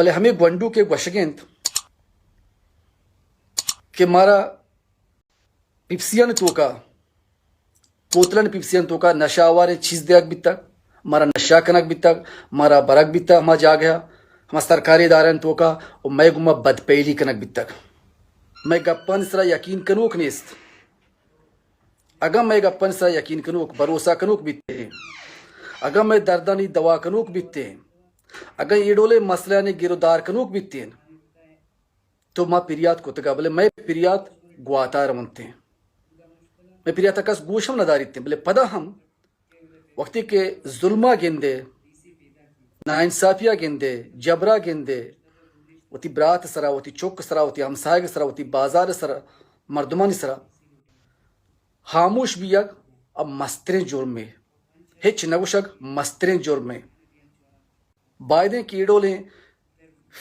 بلے ہمے گونڈو کہ گوشگ انت کہ مارا پیپسیانی توکا، بوتلانی پیپسیانی توکا نشہ آواریں چیز دیگ بیتگ، مارا نشہ کنگ بیتگ، مارا برگ بیتگ ہما جاگہ، ہما سرکاری ادارہانی توکا، و مئے گوما بدپیلی کنگ بیتگ۔ مئے گپانی سرا یقین کنوک نیست۔ اگاں مئے گپانی سرا یقین کنوک، بھروسہ کنوک بیتیں، اگاں مئے دردانی دوا کنوک بیتیں، اگاں اے ڈولیں مسئلہانی گرودار کنوک بیتیں، تو ما پریات کتگا، بلے مئے پریات گواتار ونتیں۔ مئے پریات کس گوش ہم نداریتیں، بلے پدا ہم وقتی کہ ظلما گندے، ناانصافیا گندے، جبرا گندے، وتی برات سرا، وتی چک سرا، وتی ہمساہگ سرا، وتی بازار سرا، مردمانی سرا، ہاموش بیگ ء مستریں جرمے۔ ہچ نہ گوشگ مستریں جرمے۔ بائدیں کہ اے ڈولیں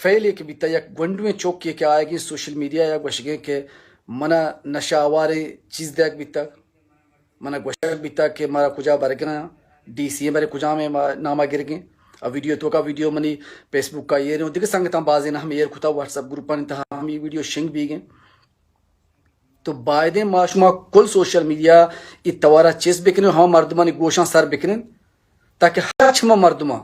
فعلے کہ بیتگ، یک گونڈویں چوکے کہ آیگیں سوشل میڈیا یا گوشگیں کہ منا نشہ آواریں چیز دیگ بیتگ، منا گوشگ بیتگ کہ مارا کجا برگنا، ڈی سی اے برے کجامیں ما ناما گرگیں۔ آ ویڈیو توکا ویڈیو منی فیس بک کا ایریں، دگہ سنگتاں بازیں ہم ایر کتا، واٹس اپ گروپانی تہا ہم اے ویڈیو شنگ بیگیں۔ تو بائدیں ما شما کل سوشل میڈیا ای توارا چست بکنیں، ہما مردمانی گوشاں سر بکنیں، تاکہ ہرچ ہما مردماں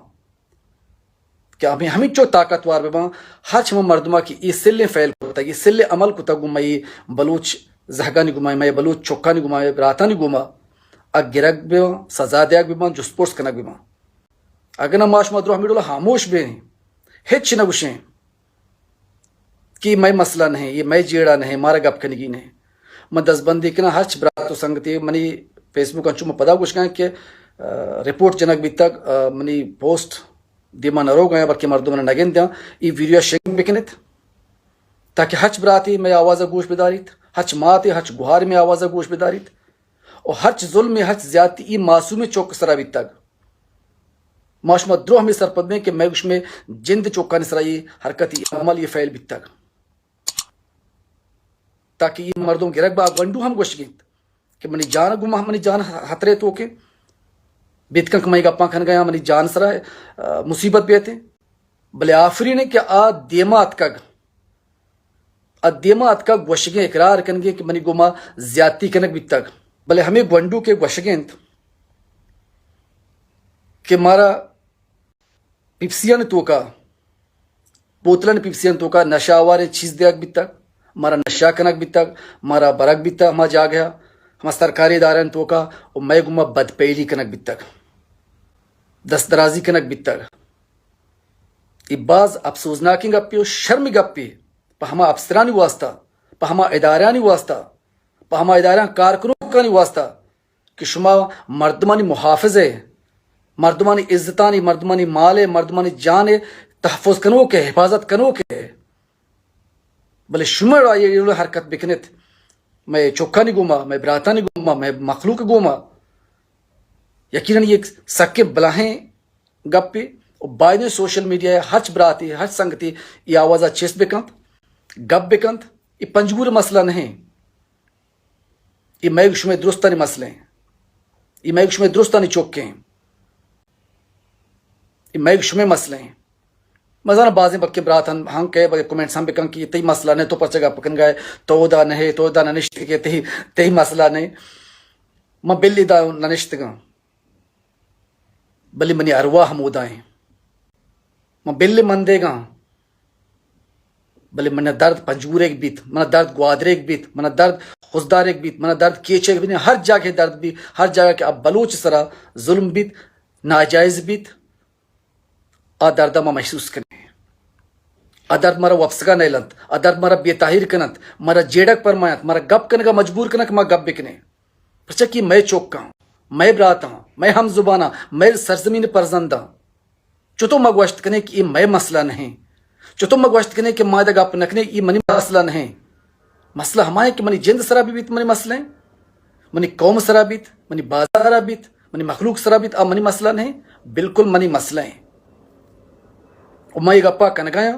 کہ ہمیں ہمینچو طاقتور بباں، ہرچ ہما مردماں کہ ای سلیں فعل کتگ، ای سلیں عمل کتگ، گوں مئے بلوچ زہگانی گوما، مئے بلوچ چکانی گوما، مئے براتانی گوما، آ گرگ بباں، سزا دیگ بباں، جست پرس کنگ بباں۔ اگہ نہ ما شما درو ہمیں ڈولا ہاموش بیں، ہچ نہ گوشیں۔ کہ مئے مسئلہ نہ، یہ مئے جیڑا نہ، مارا گپ کنگی نہ۔ من دستبندی کناں، ہرچ برات و سنگتے منی فیس بک انچو من پدا گوشگاں کہ، آ، رپورٹ جنگ بیتگ، آ، منی پوسٹ دیما نروگاں، بلکہ مردم نہ گندیاں، ای ویڈیو شنگ بکنت، تاکہ ہرچ براتے مئے آوازا گوش بداریت، ہرچ ماتے، ہرچ گوہارے مئے آوازا گوش بداریت، و ہرچ ظلمے، ہرچ زیادتی ای معصومیں چک سرا بیتگ۔ ما شما درو ہمیں سرپد بیں کہ مئے گوش میں جند چوکانی سرا یہ حرکت، یہ عمل، یہ فعل بیتگ، تاکہ یہ مردم گرگ با۔ گونڈو ہم گوشگیت کہ منی جان گما، منی جان خطرے توکے بیت کن کہ مئے گپاں کنگا یا منی جان سرا، آ، مصیبت بیتے۔ بلے آفرین کہ آ دیما اتکگ، آ دیما اتکگ گوشگیں، اقرار کنگیں کہ منی گوما زیادتی کنگ بیتگ۔ بلے ہمیں گونڈو کہ گوشگیں انت کہ مارا پیپسیانی توکا، بوتلانی پیپسیانی توکا نشہ آواریں چیز دیگ بیتگ، مارا نشہ کنگ بیتگ، مارا برگ بیتگ ہما جاگہ، ہما سرکاری ادارہانی توکا، و مئے گوما بدپیلی کنگ بیتگ، دست درازی کنگ بیتگ۔ اے باز افسوزناکیں گپے و شرمی گپے پہ ہما افسرانی واسطہ، پہ ہما ادارہانی واسطہ، پہ ہما ادارہاں کار کنوکانی واسطہ کہ شما مردمانی محافظ ئے، مردمانی عزتانی، مردمانی مال ئے، مردمانی جان ئے تحفظ کنوک ئے، حفاظت کنوک ئے، بلے شما را یہ حرکت بکنت مئے چکانی گوما، مئے براتانی گوما، مئے مخلوق گوما، یقیناً یہ سکیں بلاہیں گپے و بائدیں سوشل میڈیا ء ہرچ براتے، ہرچ سنگتے اے آوازا چست بکنت، گپ بکنت۔ اے پنجگور مسئلہ نہیں، اے مئے شمئے درستانی مسئلہ ہیں، اے مئے شمئے درستانی چک ہیں، اے مئے شمئے مسئلہ ہیں۔ مزانا بازیں بلکہ برات ہم، ہم کئے بلکہ کمنٹس ہم بکن کہ اے تئی مسئلہ نہیں، تو پرچہ گپ کن گئے، تو دا نہیں، تو دا ننشت کہ تئی، تئی مسئلہ نہیں۔ من بلی دا ننشتگاں۔ بلے منی ارواہ ہمودا ایں۔ من بل مندیگاں، بلے منا درد پنجگوریگ بیت، منا درد گوادریگ بیت، منا درد خضداریگ بیت، منا درد کیچیگ بیت، ہر جاگہ درد بیت، ہر جاگہ کہ آ بلوچ سرا ظلم بیت، ناجائز بیت، آ درد ما محسوس کنیں۔ آ درد مارا وپسگا نیلنت، آ درد مارا بے تاہیر کننت، مارا جیڑگ پرماینت، مارا گپ کنگا مجبور کننت کہ ما گپ بکنیں۔ پرچا کہ مئے چکاں، مئے براتاں، مئے ہم زباناں، مئے سرزمین پرزنداں۔ چتو ما گوشت کنیں کہ اے مئے مسئلہ نہیں؟ چتو ما گوشت کنیں کہ ما ادا گپ نہ کنیں، اے منی مسئلہ نہیں؟ مسئلہ ہما ہے کہ منی جند سرا بھی بیت منی مسئلہ ہیں، منی قوم سرا بیت، منی بازارا بیت، منی مخلوق سرا بیت، آ منی مسئلہ نہیں؟ بالکل منی مسئلہ ہیں۔ و ما اے گپا کنگایاں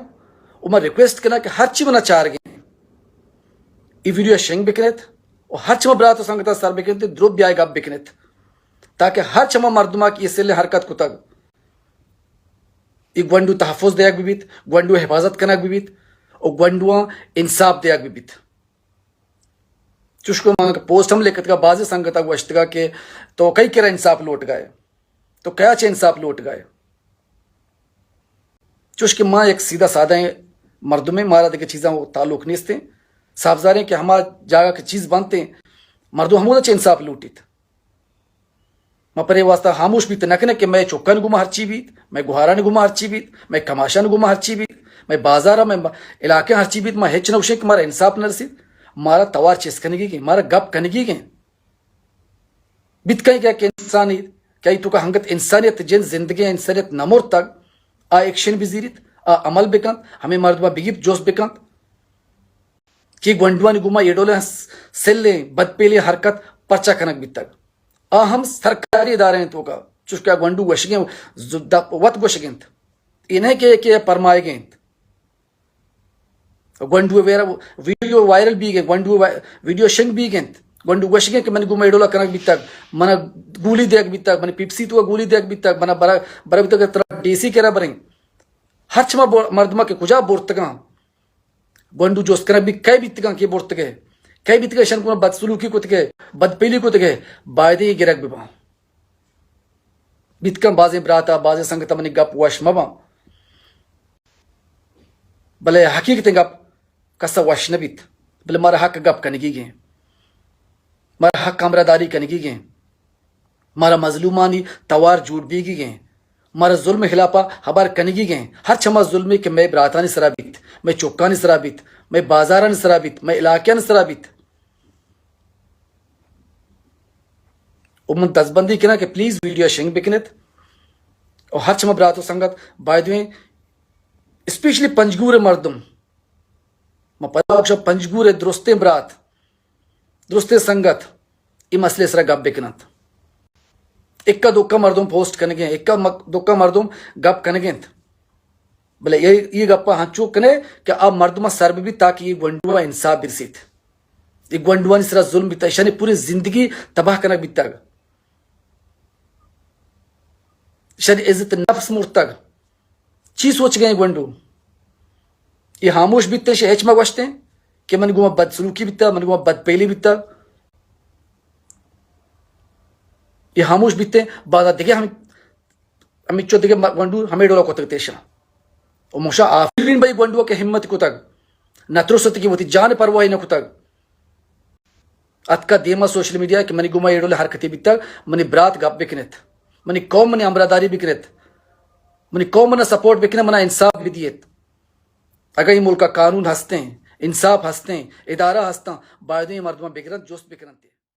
و ما ریکویسٹ کناں کہ ہرچی منا چارگیں، اے ویڈیو شنگ بکنیت و ہرچ ما برات و سنگتا سر بکنیت، درو بیائے گپ بکنیت، تاکہ ہرچ ہما مردما کہ اے سلیں حرکت کتگ، اے گونڈو تحفظ دیگ بہ بیت، گونڈو حفاظت کنگ بہ بیت و گونڈواں انصاف دیگ بہ بیت۔ چوشکہ من پوسٹ ہم لکھتگا، بازیں سنگتا گوشتگا کہ تو کئی کرا انصاف لوٹگائے، تو کیا چہ انصاف لوٹگائے؟ چوشکہ ما یک سیدھا سادہ مردمیں، مارا دگہ چیزاں تعلق نیستیں۔ صاف ظاہریں کہ ہما جاگہ کہ چیز بنتیں، مردم ہمودا چہ انصاف لوٹیت۔ ما پرے واسطہ خاموش بیت نہ کنیں کہ مئے چکانی گوما ہرچی بیت، مئے گہارانی گوما ہرچی بیت، مئے کماشانی گوما ہرچی بیت، مئے بازار، مئے علاقہ ہرچی بیت، ما ہچ نہ گوشیں کہ مارا انصاف نہ رسیت۔ مارا توار چست کنگی گیں، مارا گپ کنگی گیں۔ بیت کئیں کہ یک انسانی، کئی توکا ہنگت انسانیت جند زندگی، انسانیت نہ مرتگ، آ ایکشن بزیریت، آ عمل بکنت، ہمے مردماں بگیپت جست بکنت کہ گونڈوانی گوما اے ڈولیں سلیں بدپیلیں حرکت پرچا کنگ بیتگ۔ آ ہم سرکاری ادارہ انت توکا، چوشکہ آ گونڈو گوشگیں، ز-، د-، وت گوشگ انت۔ اے نہ کہ، کہ پرمائگ انت۔ گونڈو ویرا-، ویڈیو وائرل بیگ انت، گونڈو وا-، ویڈیو شنگ بیگ انت۔ گونڈو گوشگ انت کہ منی گوما اے ڈولا کنگ بیتگ، منا گولی دیگ بیتگ، منی پیپسی توکا گولی دیگ بیتگ، منا برا-، برا بیتگ ترا ڈی سی کرا بریں۔ ہرچ ما بو-، مردماں کہ کجا برتگاں، گونڈو جست کنگ بیت، کئے بیتگاں، کئے برتگے، کئے بیتگے، اشان گونا بدسلوکی کتگے، بدپیلی کتگے، بایدیں گرگ بباں۔ بیت کن بازیں براتا، بازیں سنگتا منی گپ وش مباں، بلے حقیقتیں گپ کسا وش نہ بیت، بلے مارا حق گپ کنگی گیں، مارا حق ہمراہداری کنگی گیں۔ مارا مظلومانی توار جوڑ بیگی گیں، مارا ظلم خلافا ہبر کنگی گیں۔ ہر چما ظلمے کہ مئے براتانی سرا بیت، مئے چکانی سرا بیت، مئے بازارانی سرا بیت، مئے علاقیانی سرا بیت، و من دزبندی کناں کہ پلیز ویڈیو شنگ بکنت۔ و ہر چما برات و سنگت بایدویں، اسپیشلی پنجگور مردم، ما پدا گوشاں پنجگور درستیں برات، درستیں سنگت اے مسئلے سرا گپ بکننت۔ اکا دکا مردم پوسٹ کنگیں، اکا مک-، دکا مردم گپ کنگیں۔ بلے اے، اے گپا ہنچو کنے کہ آ مردم سر ببیت تاکہ اے گونڈوا انصاف برسیت۔ اے گونڈوانی سرا ظلم بیتا، اشانی پوری زندگی تباہ کنگ بیتگ۔ اشانی عزت نفس مرتگ۔ چی سوچ گئے گونڈو؟ اے خاموش بیتیں، شے ہچ مہ گوشتیں کہ من گوما بدسلوکی بیتا، من گوما بدپیلی بیتا۔ اے خاموش بیتیں، بعدا دگہ ہم، ہمچو دگہ م-، گونڈو ہمے ڈولا کتگ تیشاں۔ و موشا آفرین بھئی گونڈو کہ ہمت کتگ، نہ ترست کہ وتی جان پرواہی نہ کتگ۔ اتکا دیما سوشل میڈیا کہ منی گوما اے ڈول حرکتے بیتگ، منی برات گپ بکنت، منی قوم منی ہمراہداری بکنت، منی قوم منا سپورٹ بکنت، منا انصاف بدیت۔ اگاں اے ملکا قانون ہستیں، انصاف ہستیں، ادارہ ہستاں، بایدیں اے مردماں بگرنت، جست بکننت۔